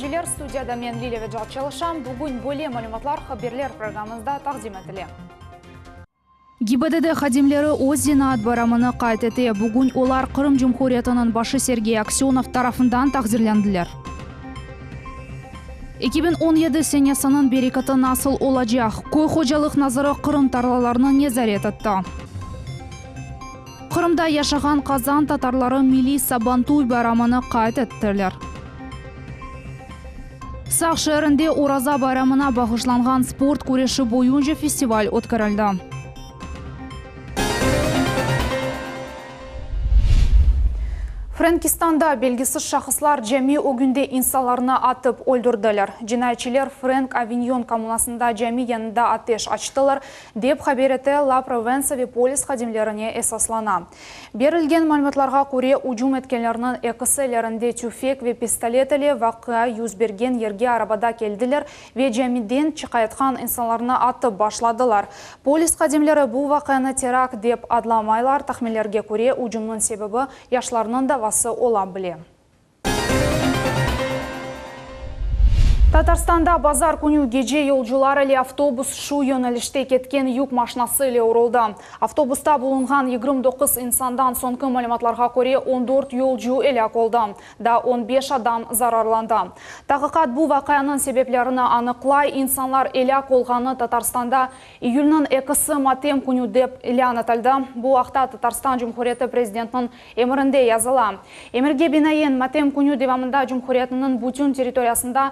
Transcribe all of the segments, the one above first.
seyirciler, studiyada men, Lilâ Vecat, çalışam. Bugün böyle malümatlar haberler programımızda taqdim etile. GİBDD hadimleri öz zenaat bayramını qayd ete. Bugün olar Qırım Cumhuriyetiniñ başı Sergey Aksönov tarafından taqdirlendiler. 2017 senesiniñ bereketi nasıl olacaq? Köy hocalıq naziri Qırım tarlalarını nezaret etti. Qırımda yaşağan qazan tatarları milliy Sabantuy bayramını qayd ettiler. Saq şeerinde Oraza bayramına bağışlanğan sport küreşi boyunca festival ötkerildi. Frenkistanda belgisiz şahıslar cami ögünde insanlarnı atıp öldürdiler. Cinayetçiler Frenk Avinyon kommunasında cami yanında ateş açtılar, dep haber ete La Provensa ve polis hadimlerine esaslana. Berilgen malümatlarğa köre, ücüm etkenlerniñ ekisi ellerinde tüfek ve pistolet ile vaqia yüz bergen yerge arabada keldiler ve camiden çıqayatqan insanlarnı atıp başladılar. Polis hadimleri bu vaqianı terakt dep adlamaylar, tahminlerge köre, ücümniñ sebebi yaşlarnıñ davası ola bile. Tatarstanda bazar künü gece yolcular ile avtobus şu yönelişte ketken yük maşinası ile uruldı. Avtobusta bulunğan 29 insandan soñki malümatlarğa köre 14 yolcu elâk oldı, daa 15 adam zararlandı. Taqiqat bu vaqianıñ sebeplerini anıqlay, insanlar elâk olğanı Tatarstanda İyülniñ ekisi matem künü dep ilân etildi. Bu aqta Tatarstan Cumhuriyeti Prezidentiniñ emirinde yazıla. Emirge binaen, matem künü devamında cumhuriyetniñ bütün territoriyasında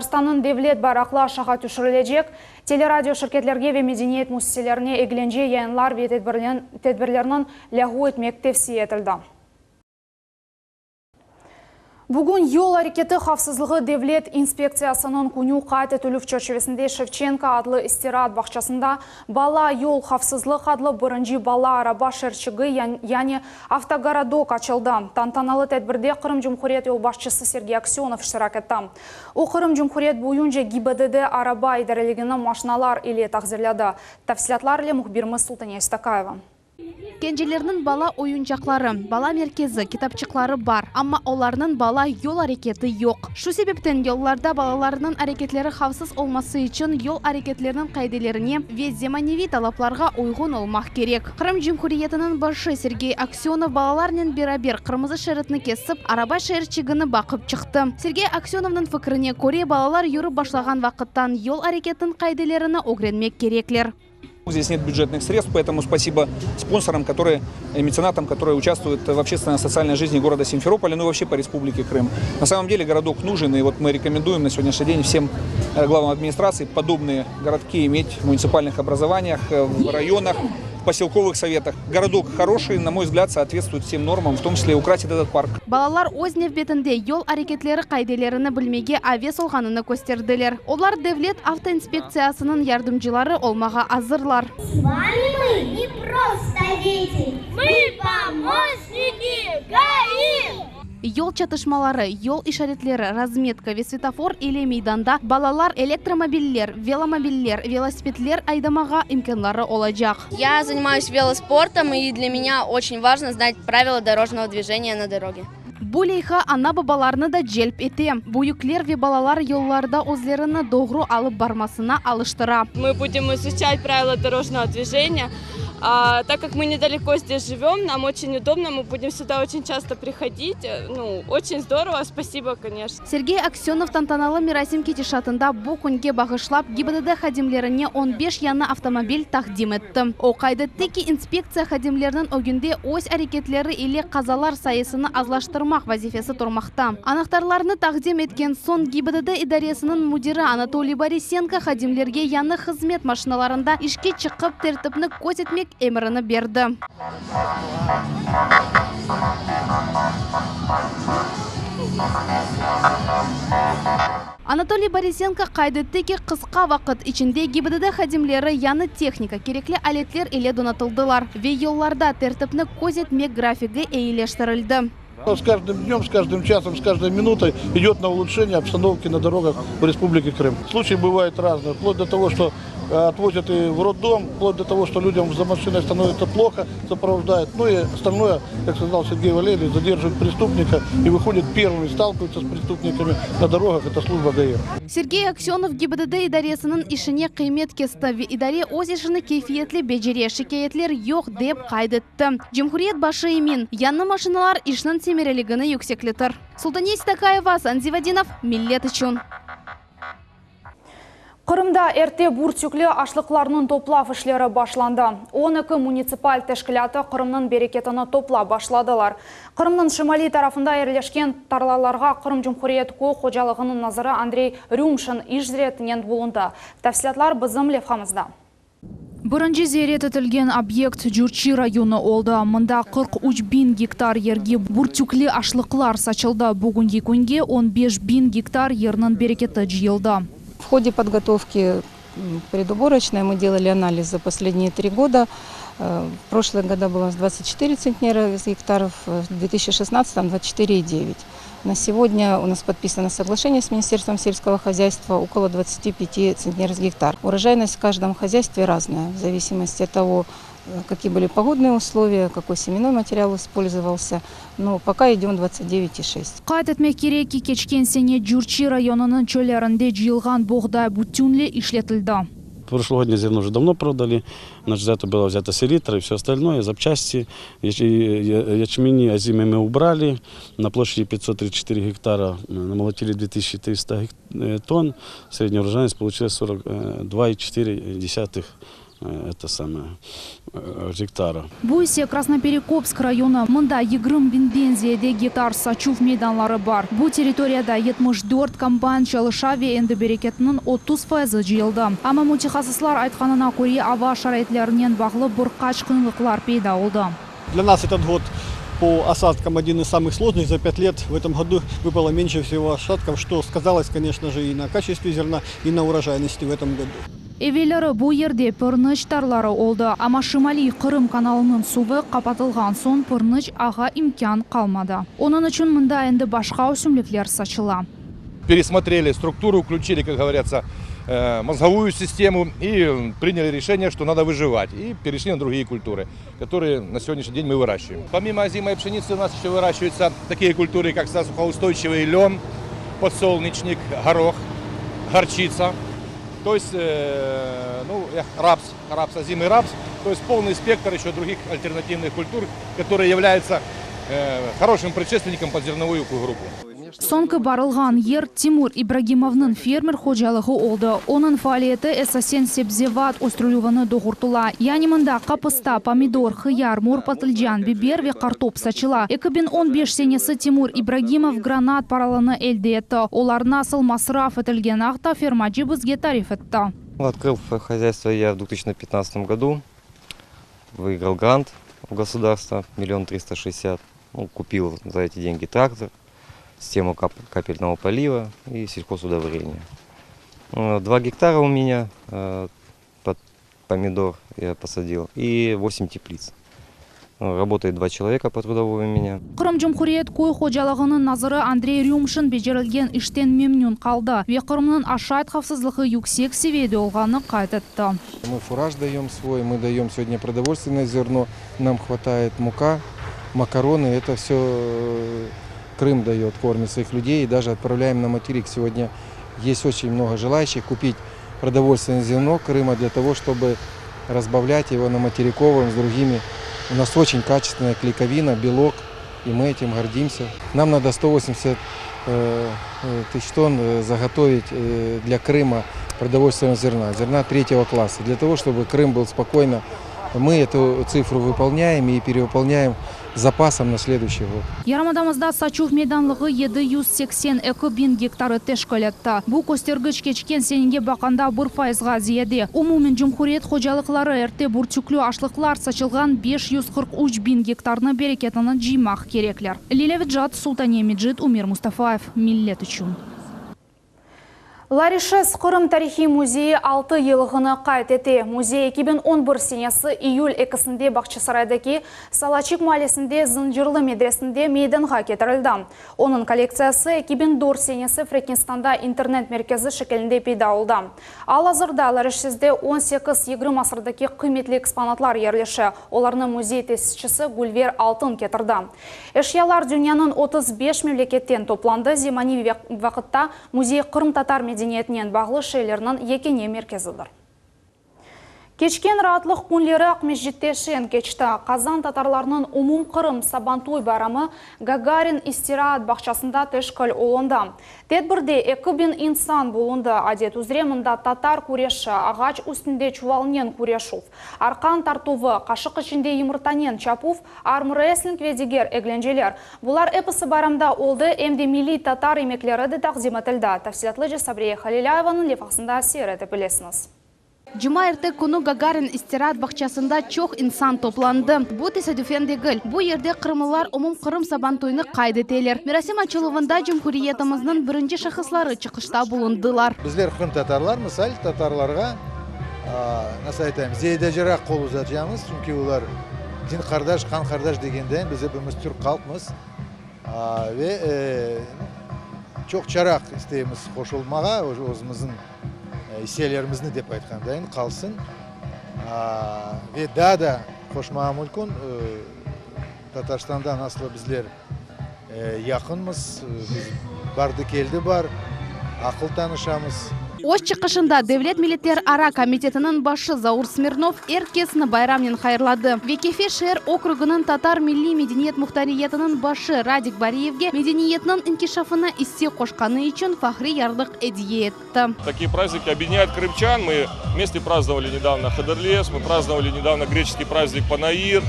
Tatarstannıñ devlet bayraqlı aşağı tüşürilecek, teleradio şirketlerge ve medeniyet müessiselerine eglence yayınlar ve tedbirlerniñ lâğu etmek tevsiye etildi. Bugün Yol areketi havfsızlığı devlet inspektsiyasınıñ künü qayd etilüv çerçivesinde Şevçenko adlı istiraat bağçasında Bala, yol, havfsızlıq adlı birinci bala araba şerçigi, yani avtogorodok açıldı. Tantanalı tedbirde Qırım Cumhuriyet yolbaşçısı Sergey Aksönov iştirak etti. O, Qırım Cumhuriyet boyunca GİBDD araba idareligini maşinalar ile taqdirledi. Tafsilâtlar ile mühbirimiz Sultaniye Stakayeva. Kencelerniñ bala oyuncaqları, bala merkezi, kitapçıqları bar, amma olarnıñ bala yol areketi yoq. Şu sebepten yollarda balalarnıñ areketleri havfsız olması içün yol areketleriniñ qaidelerine ve zemaneviy talaplarğa uyğun olmaq kerek. Qırım Cumhuriyetiniñ başı Sergey Aksönov balalarnen beraber qırmızı şeritni kesip, araba şeerçigini baqıp çıqtı. Sergey Aksönovnıñ fikrine köre, balalar yürip başlağan vaqıttan yol areketiniñ qaidelerini ögrenmek kerekler. Здесь нет бюджетных средств, поэтому спасибо спонсорам, которые, меценатам, которые участвуют в общественно-социальной жизни города Симферополя, ну и вообще по Республике Крым. На самом деле городок нужен, и вот мы рекомендуем на сегодняшний день всем э, главам администрации подобные городки иметь в муниципальных образованиях, э, в районах, в поселковых советах. Городок хороший, на мой взгляд, соответствует всем нормам, в том числе и украсит этот парк. Balalar öz nevbetinde yol areketleri qaidelerini bilmege aves olğanını kösterdiler. Olar Devlet avtoinspektsiyasınıñ yardımcıları olmağa azırlar. S vami mı ne prosto deti, mı pomoşniki GAİ! Yol çatışmaları, yol işaretleri, razmetka ve svetofor ile meydanda balalar elektromobiller, velomobiller, velosipedler aydamağa imkânları olacaq. Я занимаюсь велоспортом, и для меня очень важно знать правила дорожного движения на дороге. Bu leyha ana-babalarnı da celp ete, büyükler ve balalar yollarda özlerini doğru alıp barmasına alıştıra. Мы будем изучать правила дорожного движения. А, так как мы недалеко здесь живем, нам очень удобно, мы будем сюда очень часто приходить. Ну, очень здорово, спасибо, конечно. Sergey Aksönov tantanalı merasim ketişatında bu künge bağışlap GİBDD hadimlerine 15 yañı avtomobil taqdim etti. O qayd etti ki, inspektsiya hadimleriniñ ögünde öz areketleri ile qazalar sayısını azlaştırmaq vazifesi turmaqta. Anahtarlarnı taqdim etken soñ GİBDD idaresiniñ müdiri Anatoliy Borisenko hadimlerge yañı hızmet maşinalarında işke çıqıp tertipni közetmek emrini berdi. Anatoliy Borisenko qayd etti ki, qısqa vaqıt içinde GİBDD hadimleri yañı tehnika, kerekli aletler ile donatıldılar ve yollarda tertipni közetmek grafigi eyileştirildi. С каждым днем, с каждым часом, с каждой минутой идет на улучшение обстановки на дорогах в Республике Крым. Случаи бывают разные, вплоть до того, что э, отвозят и в роддом, вплоть до того, что людям за машиной становится плохо, сопровождают. Ну и остальное, как сказал Сергей Валерьевич, задерживают преступника и выходят первыми, сталкиваются с преступниками на дорогах, это служба ГАИ. Sergey Aksönov GİBDD idaresiniñ işine qıymet kesti ve idare öz işini keyfiyetli becere, şikâyetler yoq, dep qayd etti. Cumhuriyet başı emin, yañı maşinalar işniñ semereligini yüksekletir. Sultaniye Seytakayeva, Asan Zivadinov, Millet içün. Qırımda erte bürtükli aşlıqlarnıñ toplav işleri başlandı. 12 munitsipal teşkilâtı Qırımnıñ bereketini toplap başladılar. Qırımnıñ şimaliy tarafında yerleşken tarlalarğa Qırım Cumhuriyet köy hocalığınıñ naziri Andrey Rümşin iş ziyaretinen bulundı. Tafsilâtlar bizim levhamızda. Birinci ziyaret etilgen obyekt Cürçi rayonı oldı. Mında 43 biñ gektar yerge bürtükli aşlıqlar saçıldı. Bugünki künge 15 biñ gektar yerniñ bereketi cıyıldı. В ходе подготовки предуборочной мы делали анализ за последние 3 года. В прошлые года было у нас 24 центнера с гектаров, в 2016 24,9. На сегодня у нас подписано соглашение с Министерством сельского хозяйства около 25 центнеров с гектар. Урожайность в каждом хозяйстве разная, в зависимости от того, какие были погодные условия, какой семенной материал использовался. Но пока идем 29,6. Qayd etmek kerek ki, keçken sene Cürçi rayonınıñ çöllerinde cıyılğan boğday bütünley işletildi. Прошлогоднее зерно уже давно продали, значит, за это было взято селитра и все остальное, запчасти, ячмени озимые мы убрали, на площади 534 гектара намолотили 2300 тонн, средняя урожайность получилась 42,4 это самое, гектара. Bu ise Krasnoperekopsk rayonı. Mında 20 biñden ziyade gektar saçuv meydanları bar. Bu territoriyada 74 kombayn çalışa ve endi bereketniñ 30 faizi cıyıldı. Amma mütehassıslar aytqanına köre ava şaraitlerinen bağlı bir qaç qıyınlıqlar peyda oldı. Для нас этот год по осадкам один из самых сложных. За 5 лет в этом году выпало меньше всего осадков, что сказалось, конечно же, и на качестве зерна, и на урожайности в этом году. Evelleri bu yerde pirniç tarlaları oldı. Amma Şimaliy Qırım kanalınıñ suvı qapatılğan soñ pirniç ağa imkân qalmadı. Onıñ içün mında endi başqa ösümlikler saçıla. Пересмотрели структуру, включили, как говорится, мозговую систему и приняли решение, что надо выживать. И перешли на другие культуры, которые на сегодняшний день мы выращиваем. Помимо озимой пшеницы у нас еще выращиваются такие культуры, как засухоустойчивый лен, подсолнечник, горох, горчица. То есть, ну, рапс, рапс, озимый рапс. То есть полный спектр еще других альтернативных культур, которые являются хорошим предшественником под зерновую группу. Soñki barılğan yer Timur İbragimovnıñ fermer hocalığı oldı. Onıñ faaliyeti esasen sebzevat östürilüvine doğrultıla. Yani mında qapısta, pomidor, hıyar, mor patlıcan, biber ve qartop saçıla. 2015 senesi Timur İbragimov grant paralarını elde etti. Olar nasıl masraf etilgeni aqta fermacı bizge tarif etti. Открыл хозяйство я в 2015 году. Выиграл грант у государства, 1 360 000. Ну, купил за эти деньги трактор, систему капельного полива и сельхозудобрения. 2 гектара у меня под помидор я посадил и 8 теплиц. Работает два человека по трудовой у меня. Qırım Cumhuriyet köy hocalığınıñ naziri Andrey Rümşin becerilgen işten memnün qaldı ve Qırımnıñ aşayt havfsızlığı yüksek seviyede olğanını qayd etti. Мы фураж даем свой, мы даем сегодня продовольственное зерно, нам хватает мука, макароны, это все Крым дает, кормит своих людей и даже отправляем на материк. Сегодня есть очень много желающих купить продовольственное зерно Крыма для того, чтобы разбавлять его на материковом с другими. У нас очень качественная клейковина, белок, и мы этим гордимся. Нам надо 180 тысяч тонн заготовить для Крыма продовольственного зерна, зерна третьего класса, для того, чтобы Крым был спокойно. Мы эту цифру выполняем и перевыполняем с запасом на следующий год. Yarımadamızda saçuv meydanlığı 782 biñ gektarı teşkil etti. Bu köstergiç keçken senege baqqanda 1 faizge ziyade. Umumen Cumhuriyet hocalıqları erte bürtükli aşlıqlar saçılğan 543 biñ gektarnıñ bereketini cıymaq kerekler. Lilâ Vecat, Sultaniye Mecit, Umer Mustafayev. Millet içün. Larişes Qırım tarihiy müzeyi altı yıllığını qayd ete. Müzey 2011 senesi iyül ekisinde Bağçasaraydaki Salaçik maalesinde Zıncırlı medresinde meydanğa ketirildi. Onıñ kollektsiyası 2004 senesi Frenkistanda internet merkezi şekilinde peyda oldı. Al-azırda Larişesde on sekiz, yigirmi asırdaki qıymetli eksponatlar yerleşe, olarnı müzey tesisçisi Gülver Altın ketirdi. Eşyalar dünyanıñ 35 memleketten toplandı, zemaniy vaqıtta müzey qırımtatar medeniyetinen bağlı şeylerniñ yekâne merkezidir. Keçken raatlıq künleri Aqmescitte şeñ keçti. Qazan tatarlarınıñ umumqırım Sabantuy bayramı Gagarin istiraat bağçasında teşkil olundı. Tedbirde 2000 insan bulundı. Adet üzre mında tatar küreşi, ağaç üstünde çuvalnen küreşüv, arqan tartuvı, qaşıq içinde yımırtanen çapuv, armrestling ve diger eglenceler. Bular episi bayramda oldı, em de milliy tatar yemekleri de taqdim etildi. Tafsilâtlıca Sabriye Halilâyevanıñ levhasında seyir ete bilesiñiz. Cumaerte künü Gagarin istiraat bağçasında çoq insan toplandı. Bu tesadüfen degil. Bu yerde qırımlılar umumqırım Sabantuynı qayd eteler. Merasim açıluvında cumhuriyetimizniñ birinci şahısları çıqışta bulundılar. Bizler qırımtatarlar, misal, tatarlarğa, nasıl aytayım, zeyedeceraq qol uzatacamız, çünki olar din qardaş, qan qardaş degendeyin, biz epimiz türk halqmız ve çoqçaraq isteymiz qoşulmağa, özümizniñ isselerimizni dep aytqandayın, qalsın ve daa da qoşmağa mümkün, Tatarstandan aslı bizler Yaqınmız, biz bardı-keldi bar, aqıl tanışamız. Öz çıqışında Devlet milletlerara komitetiniñ başı Zaur Smirnov er kesni bayramnen hayırladı ve Kefe şeer okrugınıñ tatar milliy medeniyet muhtariyetiniñ başı Radik Bariyevge medeniyetniñ inkişafına isse qoşqanı içün fahriy yarlıq ediye etti. Такие праздники объединяют крымчан. Мы вместе праздновали недавно Хыдырлез, мы праздновали недавно греческий праздник Панаир.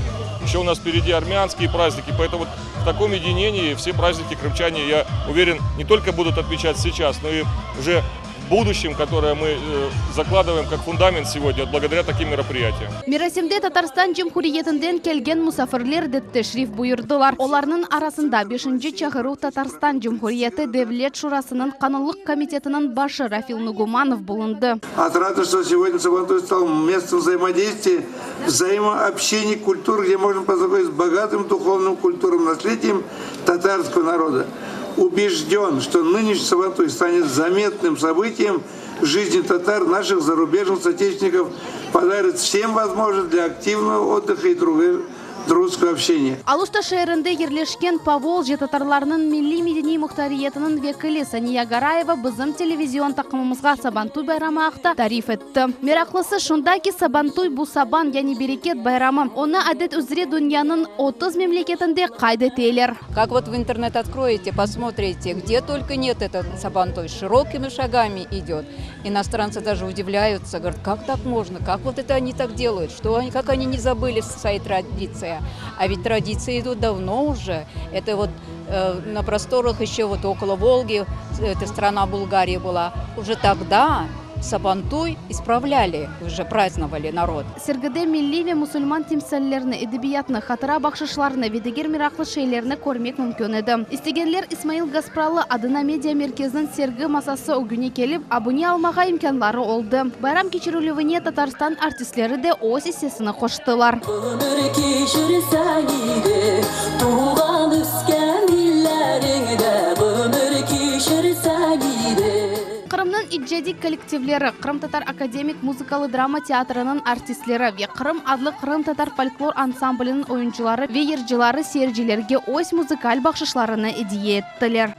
Еще у нас впереди армянские праздники, поэтому вот в таком единении все праздники крымчане, я уверен, не только будут отмечать сейчас, но и уже в будущем, которое мы закладываем как фундамент сегодня, благодаря таким мероприятиям. Merasimde Tatarstan Cumhuriyetinden kelgen musafirler de teşrif buyurdılar. Olarnıñ arasında beşinci çağıruv Tatarstan Cumhuriyeti Devlet Şurasınıñ Qanunlıq komitetiniñ başı Rafil Nugumanov bulundı. Отрадно, что сегодня Сабантуй стал местом взаимодействия, взаимообщения культур, где можно познакомиться с богатым духовным культурным наследием татарского народа. Убежден, что нынешний Сабантуй станет заметным событием в жизни татар, наших зарубежных соотечественников, подарит всем возможность для активного отдыха и дружеского общения. Aluşta şeerinde yerleşken Povoljye tatarlarınıñ milliy-medeniy muhtariyetiniñ vekili Saniya Garayeva bizim televizion taqımımızğa Sabantuy bayramı aqta tarif etti. Meraqlısı şunda ki, Sabantuy bu saban, yani bereket bayramı. Onı adet üzre dünyanıñ 30 memleketinde qayd eteler. Как вот в интернет откроете, посмотрите, где только нет этот Сабантуй, широкими шагами идет. Иностранцы даже удивляются, говорят, как так можно, как вот это они так делают, что они, как они не забыли свои традиции. А ведь традиции идут давно уже. Это вот э, на просторах еще вот около Волги, эта страна Булгария была, уже тогда Сабантуй исправляли, уже праздновали народ. Sergide milliy ve musulman timsallerini, edebiyatnı, hatıra bahşışlarını ve diger meraqlı şeylerni körmek mümkün edi. İstegenler İsmail Gaspralı adına media merkeziniñ sergi masası ögüne kelip, abune almağa imkânları oldı. Bayram keçirilüvine Tatarstan artistleri de öz issesini qoştılar. Ömür keçirseñ ide, Tuvğan-ösken illeriñde Ömür keçirseñ ide. Qırımnıñ icadiy kollektivleri, Qırımtatar akademik muzıkalı-drama teatriniñ artistleri ve Qırım adlı qırımtatar folklor ansambliniñ oyuncıları ve yırcıları seyircilerge öz muzıkal bahşışlarını ediye ettiler.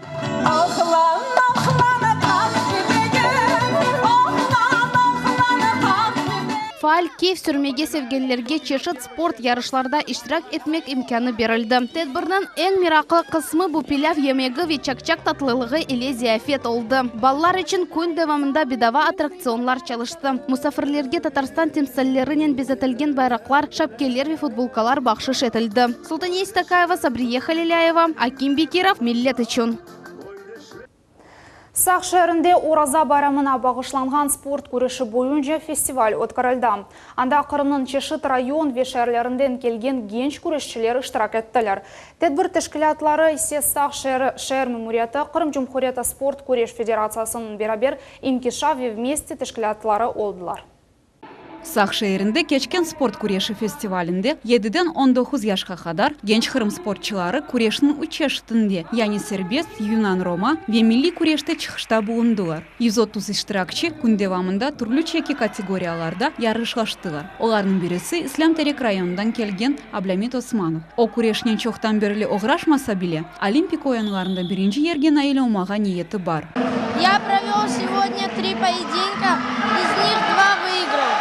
Oğlan, oğlan, qaq tübegim, Oğlan, oğlan, qaq tübegim. Faal keyf sürmege sevgenlerge çeşit sport yarışlarda iştirak etmek imkânı berildi. Tedbirniñ eñ meraqlı qısmı bu pilâv yemegi ve çak-çak tatlılığı ile ziyafet oldı. Balalar içün kün devamında bedava attraktsionlar çalıştı. Musafirlerge Tatarstan timsallerinen bezetilgen bayraqlar, şapkeler ve futbolkalar bahşış etildi. Sultaniye Stakayeva, Sabriye Halilâyeva, Akim Bekirov, Millet içün. Saq şeerinde Oraza bayramına bağışlanğan sport küreşi boyunca festival ötkerildi. Anda Qırımnıñ çeşit rayon ve şeerlerinden kelgen genç küreşçiler iştirak ettiler. Tedbir teşkilâtları ise Saq şeeri şeer memuriyeti, Qırım Cumhuriyeti Sport küreş federatsiyasınıñ beraber İnkişaf ve Vmeste teşkilâtları oldılar. Saq şeerinde keçken sport küreşi festivalinde yediden 19 yaşqa qadar genç qırım sportçıları küreşniñ üç çeşitinde, yani serbest, yunan-roma ve milliy küreşte çıqışta bulundılar. 130 iştirakçi kün devamında türlü çeki kategoriyalarda yarışlaştılar. Olarnıñ birisi İslâm Terek rayonından kelgen Ablâmit Osmanov. O, küreşnen çoqtan berli oğraşmasa bile, Olimpik oyunlarında birinci yerge nail olmağa niyeti bar. Ya provel segodnâ tri poyedinka, iz nih dva vıigral.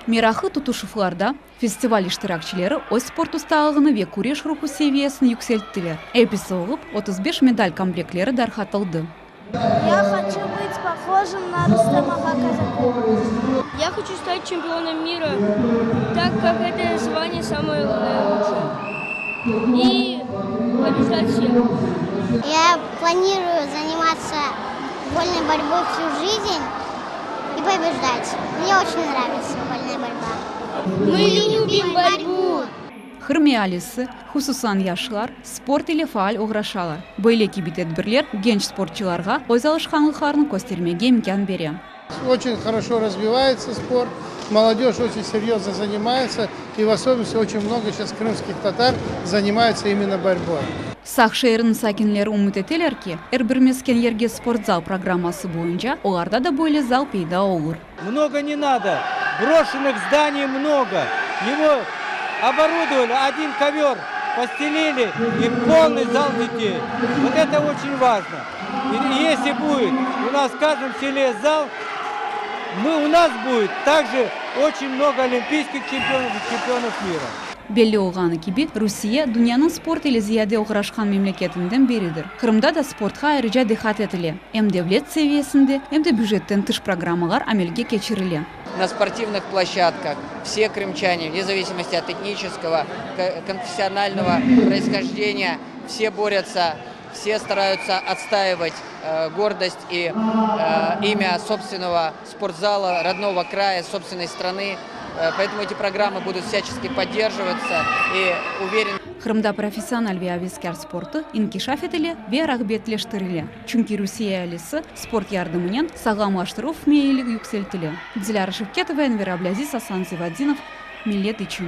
Meraqlı tutuşuvlarda festival iştirakçileri öz sport ustalığını ve küreş ruhu seviyesini yükselttiler. Episi olıp 35 medal komplektleri darqatıldı. Ya hoçu bıt pohojim na Rustema Kazakova. Ya hoçu stat çempionom mira, tak kak eto zvaniye samoye lutşee i pobejdat vseh. Ya planiruyu zanimatsa volnoy borboy vsyu jizn i pobejdat. Mne oçen nravitsa volnaya borba. Mı lyubim borbu! Qırım ealisi, hususan yaşlar, sport ile faal oğraşalar. Böyle kibi tedbirler genç sportçılarğa öz alışqanlıqlarını köstermege imkân bere. Oçün horoşo razvivayetsya sport, molodej oçün seryozno zanimayetsya, i v osobennosti oçün mnogo seyças krımskih tatar zanimayutsya imenno borboy. Saq şeeriniñ sakinleri ümüt eteler ki, er bir mesken yerge sportzal programması boyunca olarda da böyle zal peyda olur. Mnogo ne nado, broşenıh zdaniy mnogo, ego oborudovali, odin kovyor postelili i polnıy zal detey. Vot eto oçen vajno. I esli budet u nas v každom sele zal, mı u nas budet takje oçen mnogo olimpiyskih çempionov i çempionov mira. Belli olğanı kibi, Rusiye, dünyanıñ sport ile ziyade oğraşqan memleketinden biridir. Qırımda da sportqa ayrıca diqqat etile, em devlet seviyesinde, em de bücetten tış programmalar amelge keçirile. Na sportivnıh ploşçadkah vse krımçane, vne zavisimosti ot etniçeskogo, konfessionalnogo proishojdeniya, vse borötsa, vse starayutsa otstaivat gordost i imâ sobstvennogo sportzala, rodnogo kraya, sobstvennoy stranı. Poetomu eti programmı budut vsâçeski podderjivatsa, i uveren. Qırımda professional ve aveskâr sportı inkişaf etile ve rağbetleştirile, çünki Rusiye ealisi sport yardımınen sağlamlaştıruv meyili yükseltile. Dilâra Şevketova, Enver Ablâziz, Asan Zivadinov, Millet içün.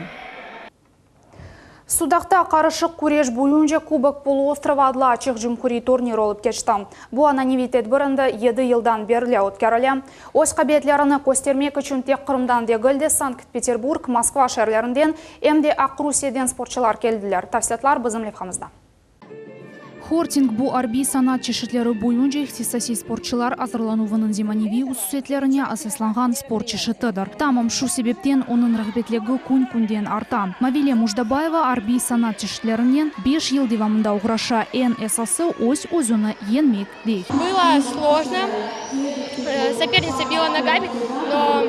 Sudaqta qarışıq küreş boyunca Kubok poluostrova adlı açıq cumhuriy turnir olıp keçti. Bu ananeviy tedbir endi yedi yıldan berli ötkerile. Öz qabiliyetlerini köstermek içün tek Qırımdan degil de, Sankt-Peterburg, Moskva şeerlerinden, em de Aqrusiyeden sportçılar keldiler. Tafsilâtlar bizim levhamızda. Horting, bu arbiy sanat çeşitleri boyunca ihtisasiy sportçılar azırlanuvınıñ zemaneviy ususiyetlerine esaslanğan sport çeşitidir. Tamam şu sebepten onıñ rağbetligi kün-künden arta. Mavile Mujdabayeva arbiy sanat çeşitlerinen beş yıl devamında oğraşa, eñ esası öz-özüni yeñmek, dey. Было сложно, соперница била ногами, но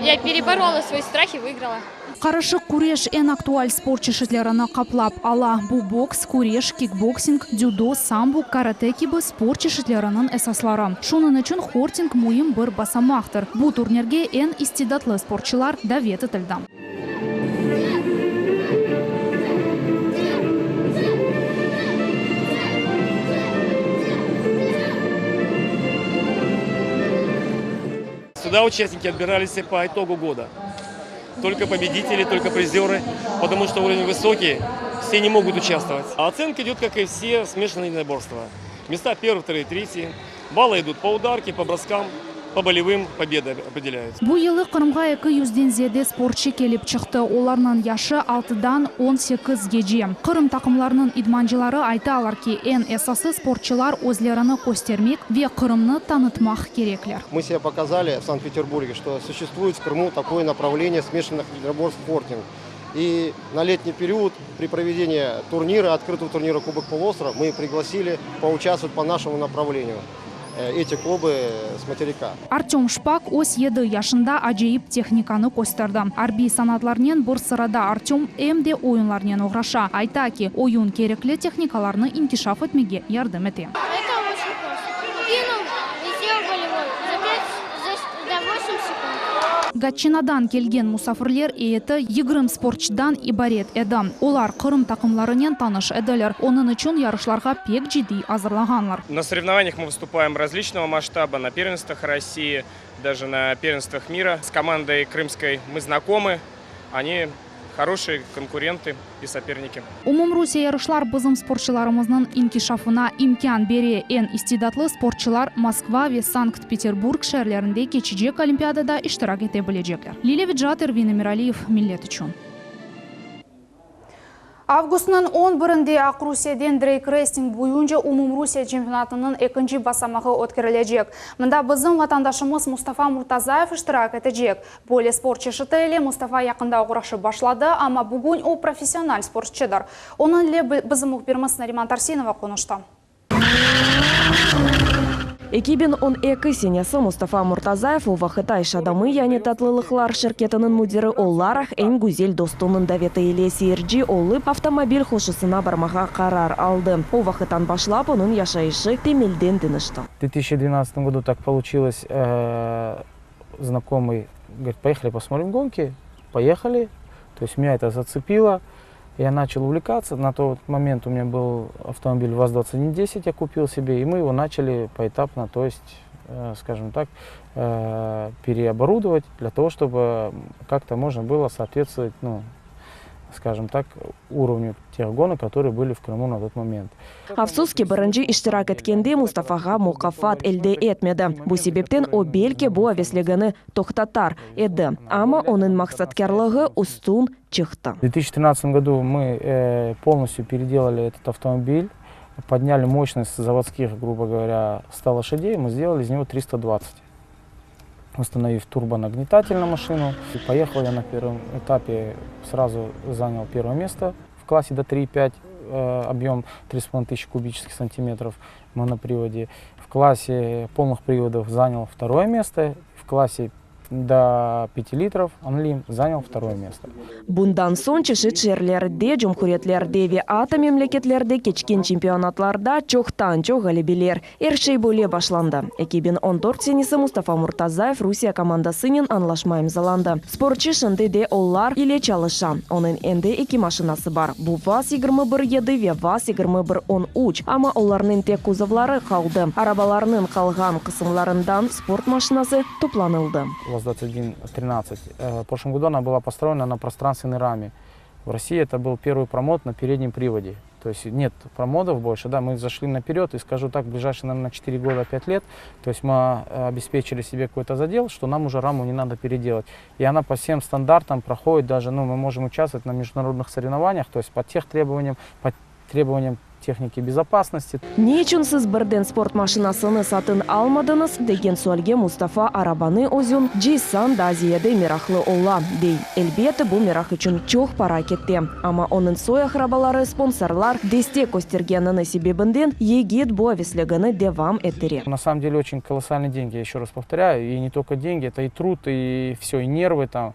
я переборола свой страх и выиграла. Qarışıq küreş eñ aktual sport çeşitlerini qaplap ala. Bu boks, küreş, kikboksing, dzüdo, sambo, karate kibi sport çeşitleriniñ esasları. Şunıñ içün horting müim bir basamaqtır. Bu turnirge eñ istidatlı sportçılar davet etildi. Сюда участники отбирались по итогу года. Только победители, только призеры, потому что уровень высокий, все не могут участвовать. А оценка идет, как и все смешанные единоборства. Места первые, вторые, третьи. Баллы идут по ударке, по броскам, по болевым победы определяются. Bu yılı Qırımğa 200-den ziyade sportçı kelip çıqtı. Olarnıñ yaşı altıdan 18-gece. Qırım taqımlarınıñ idmancıları aytalar ki, eñ esası sportçılar özlerini köstermek ve Qırımnı tanıtmaq kerekler. Мы себя показали в Санкт-Петербурге, что существует в Крыму такое направление смешанных единоборств хортинг. И на летний период при проведении турнира, открытого турнира Кубок полуострова, мы пригласили поучаствовать по нашему направлению эти клубы с материка. Artöm Şpak öz yedi yaşında acayip tehnikanı kösterdi. Arbiy sanatlarnen bir sırada Artöm em de oyunlarnen oğraşa. Ayta ki, oyun kerekli tehnikalarnı inkişaf etmege yardım ete. Это очень просто. Кинул. секунд. Gatçinadan kelgen musafirler eyeti 20 sportçıdan ibaret edi. Olar Qırım taqımlarınen tanış ediler, onıñ içün yarışlarğa pek ciddiy azırlağanlar. На соревнованиях мы выступаем различного масштаба, на первенствах России, даже на первенствах мира. С командой крымской мы знакомы, они хорошие конкуренты и соперники. Umumrusiye yarışlar bizim sportçılarımıznıñ inkişafına imkân bere. Eñ istidatlı sportçılar Moskva ve Sankt-Peterburg şeerlerinde keçecek Olimpiadada iştirak ete bilecekler. Lilâ Vecat, Ervin Emiraliyev, Millet içün. Avgustnıñ 11-inde Aqrusiyede dreg-reysing boyunca Umumrusiye çempionatınıñ ekinci basamağı ötkerilecek. Mında bizim vatandaşımız Mustafa Murtazayev iştirak etecek. Böyle sport çeşiti ile Mustafa yaqında oğraşıp başladı, amma bugün o professional sportçıdır. Onıñ ile bizim mühbirimiz Nariman Tarsinova qonuştı. 2012 senesi Mustafa Murtazayev o vaqıtta iş adamı, yani Tatlılıqlar şirketiniñ müdiri olaraq eñ güzel dostunıñ daveti ile seyirci olıp avtomobil qoşusına barmağa qarar aldı. O vaqıttan başlap onıñ yaşayışı temelden deñişti. В 2012 году так получилось, знакомый говорит, поехали посмотрим гонки. Поехали. То есть меня это зацепило. Я начал увлекаться. На тот момент у меня был автомобиль ВАЗ-2110, я купил себе, и мы его начали поэтапно, то есть, скажем так, переоборудовать для того, чтобы как-то можно было соответствовать, ну, скажем так, уровню тех гонок, которые были в Крыму на тот момент. Afsus ki, birinci iştirak etkende Mustafağa mukâfat elde etmedi. Bu sebepten o belki bu avesligini toqtatar edi. Amma onıñ maqsatkârlığı üstün çıqtı. В 2013 году мы полностью переделали этот автомобиль, подняли мощность заводских, грубо говоря, 100 лошадей, мы сделали из него 320. Установив турбонагнетатель на машину. И поехал я на первом этапе, сразу занял первое место в классе до 3,5, объем 3,5 тысячи кубических сантиметров моноприводе. В классе полных приводов занял второе место, в классе до 5 литров Анлим занял второе место. Bundan soñ çeşit şeerlerde, cumhuriyetlerde ve atta memleketlerde keçken çempionatlarda çoqtan-çoq ğalebeler. Er şey böyle başlandı. 2014 senesi Mustafa Murtazayev Rusiye komandasınen añlaşma imzalandı. Sportçı şimdi de olar ile çalışa. Onıñ endi eki maşinası bar. Bu VAZ 21 7 ve VAZ 21 13. Amma olarnıñ tek kuzovları qaldı. Arabalarnıñ qalğan qısımlarından sport maşinası toplanıldı. ВАЗ-2113. В прошлом году она была построена на пространственной раме. В России это был первый промод на переднем приводе. То есть нет промодов больше, да, мы зашли наперед, и скажу так, в ближайшие, наверное, 4 года, 5 лет, то есть мы обеспечили себе какой-то задел, что нам уже раму не надо переделать. И она по всем стандартам проходит даже, ну, мы можем участвовать на международных соревнованиях, то есть по тех требованиям, по требованиям техники безопасности. Ne içün siz birden sport maşinasını satın almadıñız degen sualge Mustafa arabanı özüñ cıysañ daa ziyade meraqlı ola, dey. Elbette bu meraq içün çoq para kete. Amma onıñ soy-aqrabaları, sponsorlar destek köstergenini sebebinden yigit bu avesligini devam ettire. На самом деле очень колоссальные деньги, я еще раз повторяю, и не только деньги, это и труд, и все, и нервы там.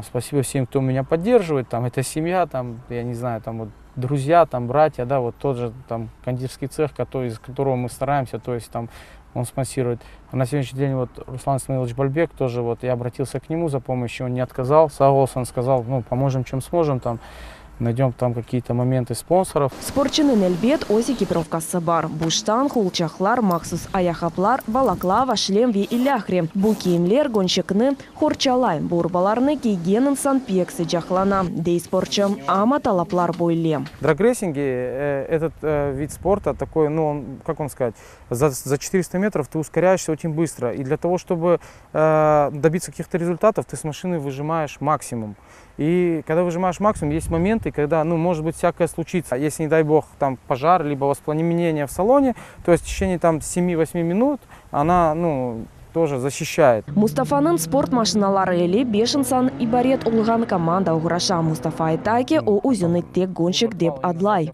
Спасибо всем, кто меня поддерживает, там, это семья, там, я не знаю, там вот друзья, там, братья, да, вот тот же там кондитерский цех, который, из которого мы стараемся, то есть там он спонсирует. А на сегодняшний день вот Руслан Исмаилович Бальбек тоже, вот я обратился к нему за помощью, он не отказал, согласен, сказал, ну, поможем, чем сможем, там, найдем там какие-то моменты спонсоров. Sportçunıñ elbet öz ekipirovkası bar. Bu ştan, qolçaqlar, mahsus ayaqqaplar, balaklava, şlem ve ilâhre. Bu kiyimler gönşikni qorçalay. Bu urbalarnı kiygen insan pek sıcaqlana, dey sportçu. Amma talaplar böyle. В драг-рейсинге этот вид спорта такой, ну, он, как вам сказать, за 400 метров ты ускоряешься очень быстро. И для того, чтобы добиться каких-то результатов, ты с машины выжимаешь максимум. И когда выжимаешь максимум, есть моменты, когда, ну, может быть, всякое случится. Если, не дай бог, там пожар, либо воспламенение в салоне, то есть в течение там 7-8 минут она, ну, тоже защищает. Mustafanıñ sport maşinaları ile beş insan ibaret olğan komanda oğraşa. Mustafa ayta ki, o özüni tek gönşik dep adlay.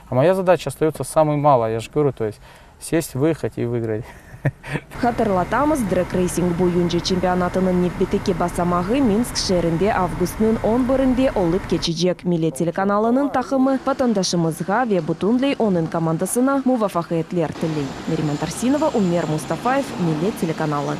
А моя задача остается самой малой, я же говорю, то есть сесть, выехать и выиграть. Hatırlatamız, dreg-reysing boyunca çempionatınıñ nevbetteki basamağı Minsk şeerinde avgustnıñ 11-inde olıp keçecek. Millet telekanalınıñ taqımı vatandaşımızğa ve bütünley onıñ komandasına muvafaqiyetler tiley. Neriman Tarsinova, Umer Mustafayev, Millet telekanalı.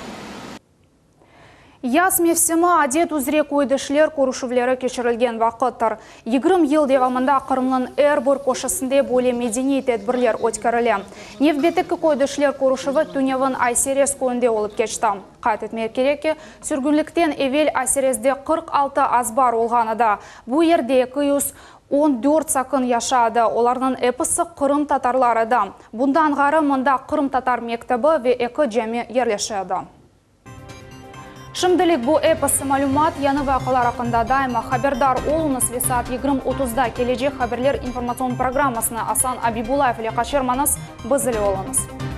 Yaz mevsimi adet üzre köydeşler körüşüvleri keçirilgen vaqıttır. 20 yıl devamında Qırımnıñ er bir köşesinde böyle medeniy tedbirler ötkerile. Nevbetteki köydeşler körüşüvi tünevin Ay-Serez köyünde olıp keçti. Qayd etmek kerek ki, sürgünlikten evel Ay-Serezde 46 azbar olğan edi. Bu yerde 214 sakin yaşadı, olarnıñ episi qırımtatarlar edi. Bundan ğayrı, mında qırımtatar mektebi ve eki cami yerleşe edi. Şimdilik bu episi malümat, yañı vaqialar aqqında daima haberdar oluñız ve saat 20:30da Kelecek haberler informatsion programmasını Asan Abibullayev ile qaçırmañız, biz ile oluñız.